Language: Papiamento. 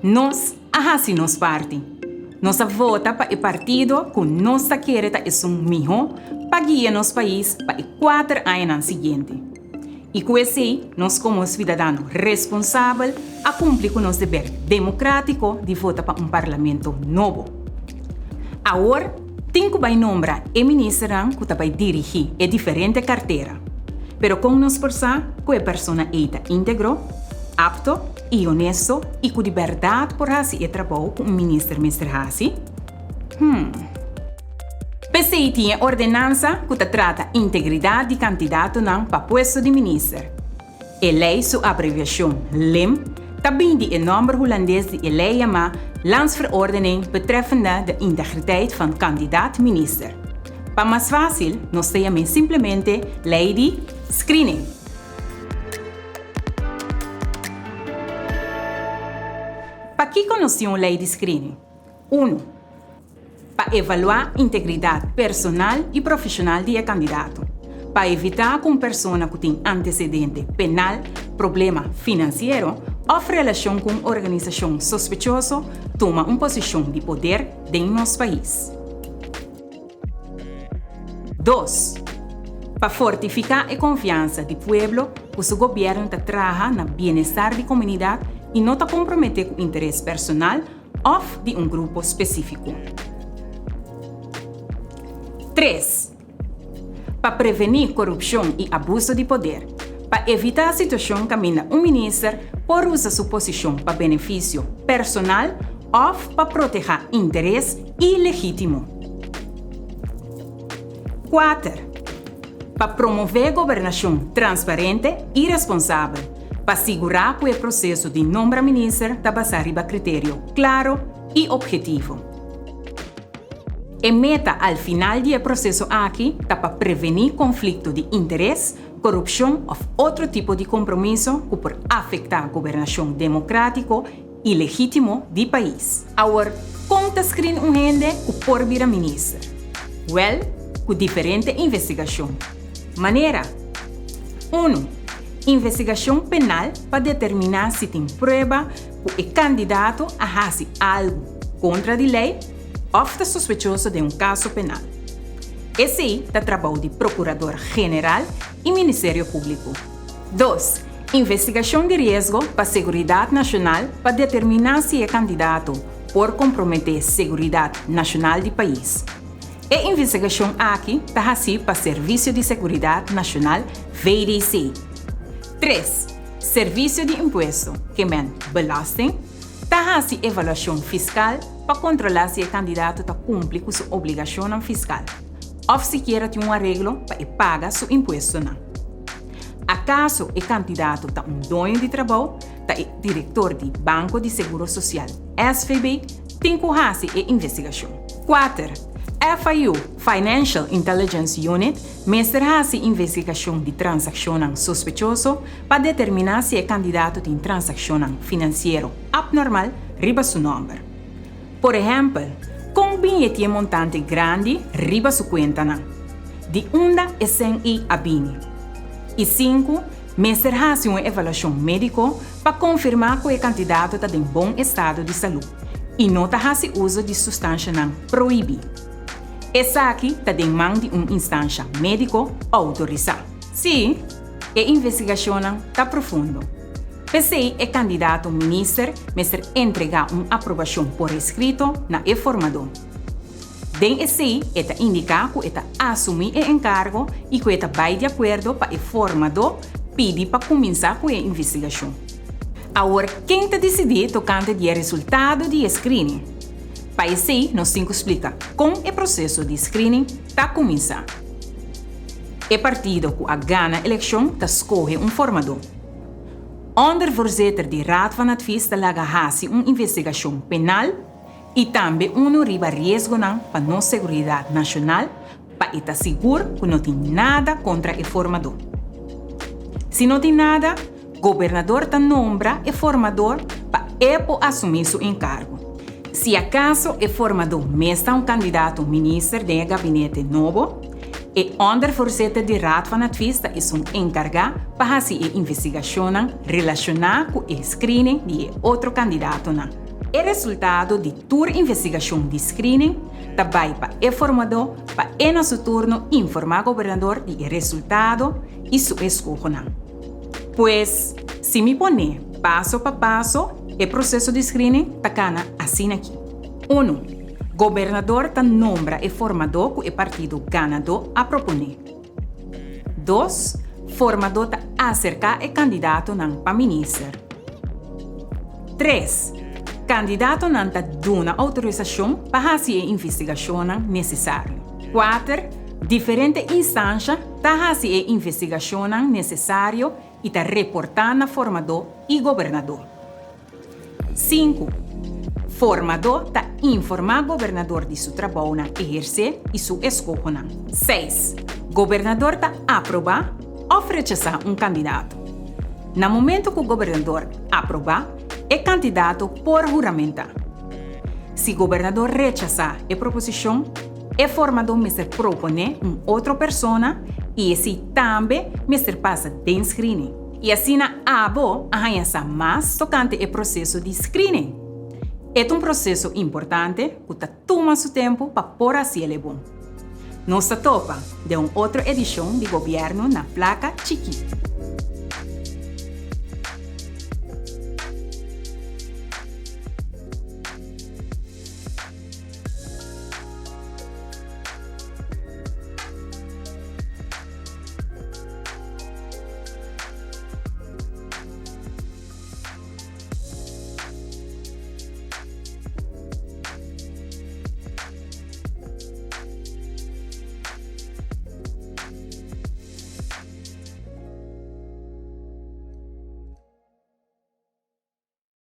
Nos a hasi nos parti. Nos a vota pa e partido ku nos ta kere ta esun mihó pa guia nos pais pa e kuater añanan siguiente. I ku esei nos komo suidadano responsabel a kumpli ku nos deber demokratiko di vota pa un parlamento nobo. Awor tin ku bai nombra e ministernan ku ta bai dirigí e diferente kartera. Pero kon nos por sa ku e persona ei ta íntegro, apto i honesto i ku di bèrdat por hasi e trabou ku un minister mester hasi? Hmm. P'esei tin e ordenansa ku ta trata integridat di kandidatonan pa puesto di minister. E lei su abreviashon LIM ta bin di e nòmber hulandes di e lei yamá Landsverordening betreffende de integriteit van kandidaat-minister. Pa mas fásil nos ta yam'é simplemente lei di screening. Pakiko nos tin un lei di screening? Unu. Pa evaluá integridat personal i profeshonal di e kandidato. Pa evitá ku un persona ku tin antesedente penal, problema finansiero òf relashon ku un organisashon sospechoso tuma un posishon di poder den nos pais. Dos. Pa fortifiká e konfiansa di pueblo ku su gobièrnu ta traha na bienestar di komunidat i no ta komprometé ku interes personal òf di un grupo spesífiko. Tres. Pa prevení korupshon i abuso di poder. Pa evitá situashon kaminda un minister por usa su posishon pa benefisio personal òf pa protehá interes ilegítimo. Kuater. Pa promové gobernashon transparente i responsabel, pa sigurá ku e proseso di nombra minister ta basá riba kriterio klaro i ophetivo. E meta al final di e proseso aki ta pa prevení konflikto di interes, korupshon òf otro tipo di kompromiso ku por afektá gobernashon demokrátiko i legítimo di pais. Awor, kon ta skrin un hende ku por bira minister? Wèl, ku diferente investigashon. Manera, Unu, investigashon penal pa determiná si tin prueba ku e kandidato a hasi algu kontra di lei òf ta sospechoso den un kaso penal. Esei ta trabou di Prokurador General i Ministerio Públiko. Dos, Investigashon di riesgo pa seguridat nashonal pa determiná si e kandidato por komprometé seguridat nashonal di pais. E investigashon aki ta hasí pa Servisio di Seguridat Nashonal, VDC. Tres, Servisio di Impuesto, ke men belasting, ta hasi evaluashon fiskal pa kontrolá si e kandidato ta kumpli ku su obligashonnan fiskal òf sikiera tin un areglo pa e paga su impuestonan. Akaso e kandidato ta un doño di trabou, ta e direktor di Banko di Seguro Sosial, SVB, tin ku hasi e investigashon. Kuater, FIU, Financial Intelligence Unit, mester hasi investigashon di transakshonnan sospechoso pa determiná si e kandidato tin transakshonnan finansiero apnormal riba su nòmber. Por ehèmpel, kon bin e tin e montante grandi riba su kuentanan? Di unda e sèn ei a bini? I sinku, mester hasi un evaluashon médiko pa konfirmá ku e kandidato ta den bon estado di salú i no ta hasi uso di sustanshanan prohibí. Esaki ta den man di un instansha médiko outorisá. Sí, e investigashonnan ta profundo. P'esei e kandidato minister mester entregá un aprobashon por eskrito na e formadó. Den esei e ta indiká ku e ta asumí e enkargo i ku e ta bai di akuerdo pa e formadó pidi pa kuminsá ku e investigashon. Awor ken ta disidí tokante di e resultado di e screening? Pa esei nos tin ku splika kon e proseso di screening ta kuminsá. E partido ku a gana elekshon ta skohe un formadó. Ondervoorzitter di Raad van Advies ta laga hasi un investigashon penal i tambe unu riba riesgonan pa nos seguridat nashonal pa e ta sigur ku no tin nada kontra e formadó. Si no tin nada, gobernador ta nombra e formador pa e por asumí su enkargo. Si akaso e formadó mes ta un kandidato minister den e gabinete nobo, e ondervoorzitter di Raad van Advies ta esun enkargá pa hasi e investigashonnan relashoná ku e screening di e otro kandidatonan. E resultado di tur investigashon di screening ta bai pa e formadó pa e na su turno informá gobernador di e resultado i su eskohonan. Pues, si mi pone paso pa paso, e proseso di screening ta kana asina aki. Unu, Gobernador ta nombra e formadó ku e partido ganadó a proponé. Dos, Formadó ta aserká e kandidatonan pa minister. Tres, Kandidatonan ta duna outorisashon pa hasi e investigashonnan nesesario. Kuater, Diferente instansha ta hasi e investigashonnan nesesario i ta reportá na formadó i gobernadó. Sinku, Formadó ta informá gobernador di su trabounan ehersé i su eskohonan. Seis, Gobernador ta aprobá òf rechasá un kandidato. Na momento ku gobernador aprobá, e kandidato por huramentá. Si gobernador rechasá e proposishon, e formadó mester proponé un otro persona i esei tambe mester pasa den screening. I asina abo a haña sa mas tokante e proseso di screening. E ta un proseso importante ku ta tuma su tempu pa por hasi el e bon. Nos ta topa den un otro edishon di Gobièrnu na Plaka Chikí.